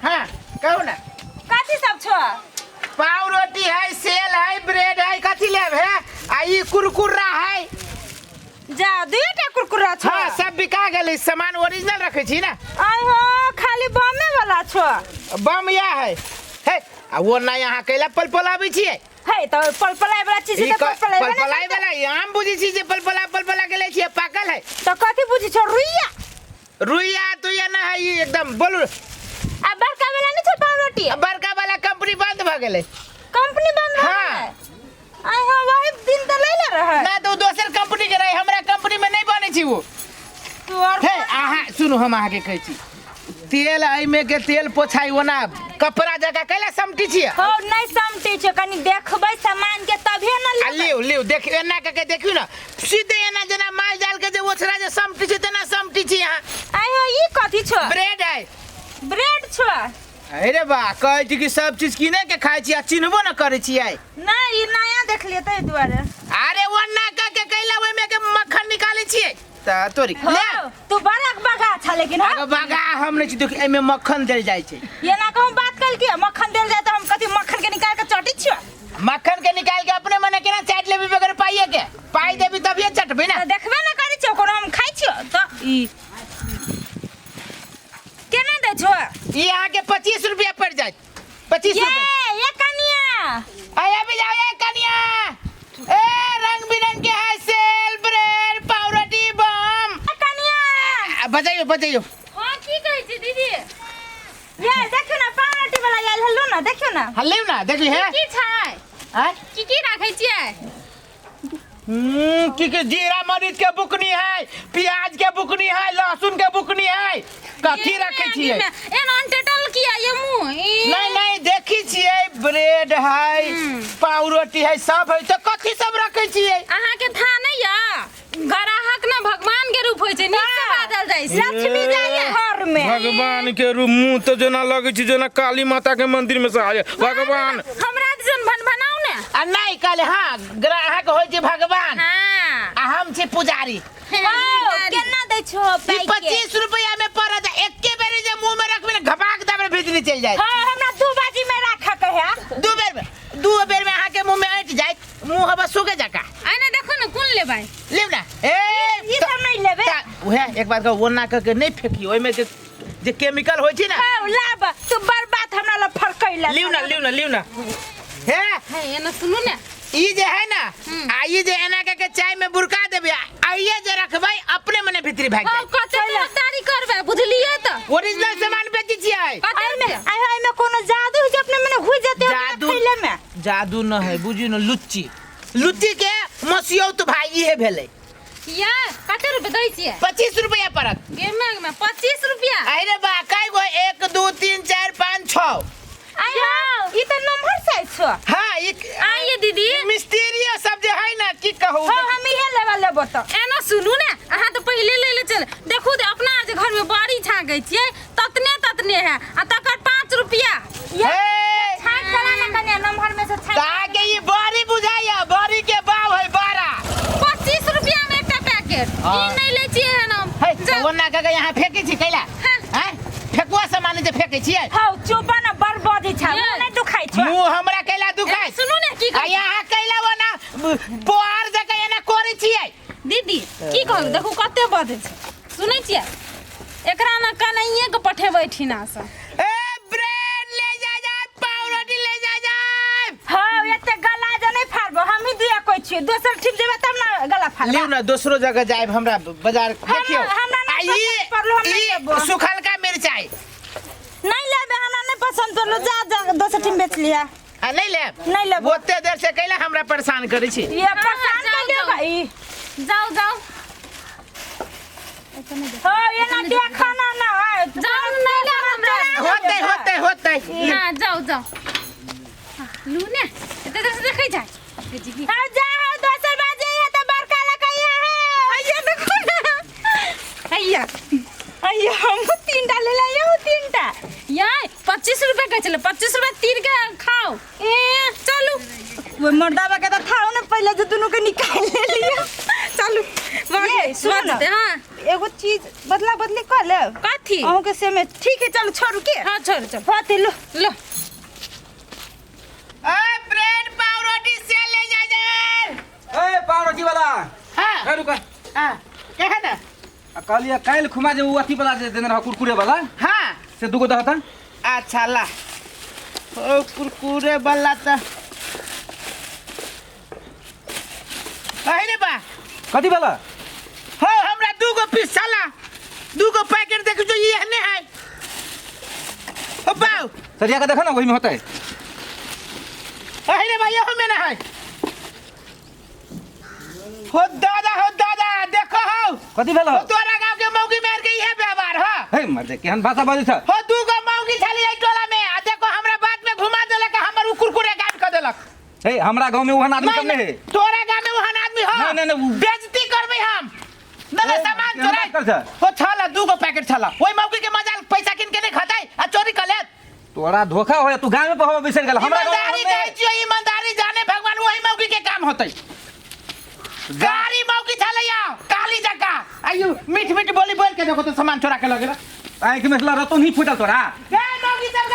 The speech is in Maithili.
हाँ कहू ना। कथी सब छो? पाव रोटी है, सेल है, ब्रेड है, कथी लेब है? आ ई कुरकुरा है। जा दुईटा कुरकुरा छो। हाँ सब बिका गेलै, सामान ओरिजिनल रखै छी ना। आय हो खाली बमे वाला छो। बम या है हे आ वो ना यहाँ कैला पलपलाबै छियै। हे तो पलपलाय वाला चीज ई त पलपलाय पलपलाय वाला ई आम बुझै छी जे पलपला पलपला के लै छियै, पाकल है। तो कथी बुझी छो? रुइया। रुइया तो ये ना है, ई एकदम बोलू। आ बड़का वाला नहीं छो पाव रोटी? आ बड़का वाला कंपनी बंद भ गेलै। कंपनी बंद भ हाँ। गेलै? आय हो वही दिन त लै ले रहै। ना तो दोसर कंपनी के रहै, हमरा कंपनी में नहीं बनै छी वो। तू और हे अहाँ सुनू, हम अहाँके कहै छी तेल एहिमे के तेल पोछाइ ओना कपड़ा जकाँ कैला समटी छियै? हो नहीं समटी छै, कनी देखबै सामान के तभे न आ लेबै। लिउ लिउ देख, एना कऽ के देखियौ ने, सीधे एना जेना माल जाल के जे ओछरा जे समटी छै तेना समटी छी अहाँ। आय हो ई कथी छो? ब्रेड है। ब्रेड छो। अरे बा कहै छी कि सब चीज किने के खाइ छी आ चिन्हबो न करै छियै। नहीं ई नया देखलियै ताहि दुआरे। अरे ओना कऽ के कैला ओहिमे के मक्खन निकालै छियै त तोरी। हो, ले। तू बड़ा बगा छा लेकिन हो। आगे बगा हम नहीं छी, देख एमे मक्खन देल जाइ छै। ये ना कहूँ बात कल की मक्खन देल जाय त हम कथी मक्खन के निकाल के चटी छियो? मक्खन के निकाल के अपने मने केना चाट लेबी बगैर पाइए के? पाई देबी तभिए चटबी ना। त देखबे ना करै छियो, कोनो हम खाइ छियो त ई केना दै छो? ई अहाँ के 25 रुपया पड़ जायत। 25 ये रुपया। ये कनिया। आय अभी जाओ ये कनिया। ए रंग बिरंग के है सेल ब्रेड पावरोटी बम। ए, कनिया। आ, बजाइयो बजाइयो। हाँ की कहै छी दीदी? ये देखियो ना पावरोटी वाला आयल हल्लू ना, देखियो ना। हल्लू ना देखली है। की छै? आय? की की राखै छियै? की की जीरा मरीच के बुकनी है, प्याज के बुकनी है, लहसुन के बुकनी है, कथी रखे छियै? एना अनटेटल किया ये मुंह? नहीं नहीं देखी छियै ब्रेड है, पावरोटी है, सब है, तो कथी सब रखे छियै? अहाँ के था नहीं या ग्राहक ना भगवान के रूप होय छै, नीक से बाजल जाइ छै। लक्ष्मी जाइए घर में। भगवान के रूप मुंह तो जेना लगै छै जेना काली माता के मंदिर में से आए भगवान। हमरा दिसन भनभनाउ ने। आ नहीं कहले हाँ ग्राहक होय छै भगवान। हाँ। आ हम छी पुजारी। हाँ, केना दै छो ई पाइ के? 25 रुपया में पड़त, एके बेर जे मुंह में रखबे ने घपाक दाबे भीतरी चलि जायत। हाँ, हमरा दू बाजी में राखऽ के है। दू बेर में, दू बेर में अहाँ के मुंह में ऐंठ जायत, मुंह हवा सूखे जका। आइ ने देखो ने कोन लेबै? लेब ना। ए ई सब नहीं लेबै। उहे एक बात कहू, ओना कह के नहीं फेकियो, ओहिमे के जे केमिकल होय छै ना। हौ, लाब, तू बर्बाद हमरा ल फड़कैला। लिउ ना, लिउ ना, लिउ ना। हे हे एना सुनू ने। ई जे है ना, आ ई जे एना के के चाय में बुरका देबे, आ ये जे रखबै अपने मने भीतरी भाग हौ, जाय। कते तरफदारी करबै बुझलियै त? ओरिजिनल सामान बेचै छियै। कते एहिमे रुपया? आइ एहिमे कोनो जादू होइ छै अपने मने घुसि जेतै अपना जादू खैले में। जादू न है, बुझियौ न, लुच्ची। लुच्ची के मसियौत भाई इहे भेलै। या कते रुपया दै छियै? 25 रुपया पड़त। गेमे में 25 रुपया। अरे बा कई गो? 1 2 3 4 5 6। आइ हौ, ई त नम्हर साइज छौ। हाँ, ई आइए दीदी। मिस्त्री सब जे है ना, की कहू। हौ, हम इहे लेबा लेबो त। एना सुनू ने, अहाँ तऽ पहिले ले ले चल। देखू ते अपना जे घर में बड़ी छाँकै छियै ततने ततने है, आ तकर 5 रुपया। ये हे! छाँक करा ना कनिया, नम्हर में से छाँक। ताके ई बड़ी बुझाइया, बड़ी के बाव है बड़ा। 25 रुपया में एकटा पैकेट। हाँ। ई नहीं लै छियै हन हम। हे, जाउ। ओना कह के यहाँ फेंकै छी कैला? हाँ। हैं? फेकुआ सामान जे फेंकै छियै? हौ, चुप ना, बड़ बजै छै, ये। मुँह नहि दुखाइ छौ। मुँह हमरा कैला दुखाइ? ए, सुनू ने की आ कहै यहाँ कैला ओना पोआर जकाँ एना करै छियै? दीदी की कहू, देखू कते बजै छै। सुनै छियै, एकरा ने कन्हैये के पठेबै ठिना से। ए ब्रेड ले जा जा, पावरोटी ले जा जा। हौ, एते गला जे नहि फाड़बो, हमही दुइया कहै छियै, दोसर ठीक जेबै तब ने गला फाड़बै। लिउ ना, दोसरो जगह जायब हमरा बाजार देखियौ। हमरा नहि आ ई पसंद पड़लो, हम नहि ई लेबो। सुखलका मिरचाई नहीं लेबे, हमरा नहीं पसंद पड़लो, जा जा दोसर टीम बेच लिया। आ नहीं लेब? नहीं लेबो। ओते देर से कैला हमरा परेशान करै छी? ये परेशान जाओ, कर दियो जाओ। भाई। जाओ जाओ। हो, ये ना देखा ना ना। जाओ, नहीं लेब हमरा। होतै होतै होतै। हाँ जाओ जाओ। लू ने एते देर से देखै जाय। हाँ, जा, हाँ, दोसर बाजे है तो बड़का लकैया है। हैया देखो ना। हैया। हैया, हम तीनटा ले ले आइयो, तीनटा। यार 25 रुपया के छलै, 25 रुपया तीर के खाओ। ए चलू। वो मर्दाबा के तो थाओ ना पहले जो दोनों के निकाल ले लिया। चलू। ये, सुनो ना। हाँ। एगो चीज बदला बदली कर ले। कथी? कथी अहूँ के सेमे ठीक है चलो छोड़ू के हाँ छोड़ चल होते लो लो ए ब्रेड पाव रोटी से ले जा जा ए पाव रोटी वाला हां ए रुका हां कहे ना आ कहलिए काल्हि खुमा जे उ अथी वाला जे देने रह कुरकुरे वाला हां से दूगो दहता अच्छा ला ओ कुरकुरे वाला त अरे बा कथी वाला हो हमरा दूगो पीस साला दूगो पैकेट देखो जो ये ने है ओ बाऊ सरिया के देखा ना वही में होता है अरे भाई यहो में ना है हो दादा देखो हो कथी भेल हो तोरा गांव के मौगी मार के इहे व्यवहार हो हे मर दे केहन भाषा बाजै छ हो दूगो मौगी छली एहि टोला में आ देखो हमरा बाद में घुमा देलक आ हमर उ कुरकुरे गायब कर देलक हे हमरा गांव में ओहन आदमी सब नहीं है तोरा गांव में ओहन आदमी हो नहीं, नहीं, नहीं, उ- बेइज्जती करबै हम नहीं ए, सामान केहन चोराई बात कर छ? हो छला दूगो पैकेट छला ओइ मौगी के मजाल पैसा किन के नहीं खतै आ चोरी कर लेत तोरा धोखा होया तू गांव में पहुंच बिसर गेल हमरा गांव ईमानदारी में कहै छियो ईमानदारी जाने भगवान वही मौगी के काम होतै गाड़ी मौगी छलैया काली जका आयु मीठ मीठ बोली बोल के देखो तो सामान चोरा के लगेला आँखि में रतुन ही फूटल तोरा ए मौगी सब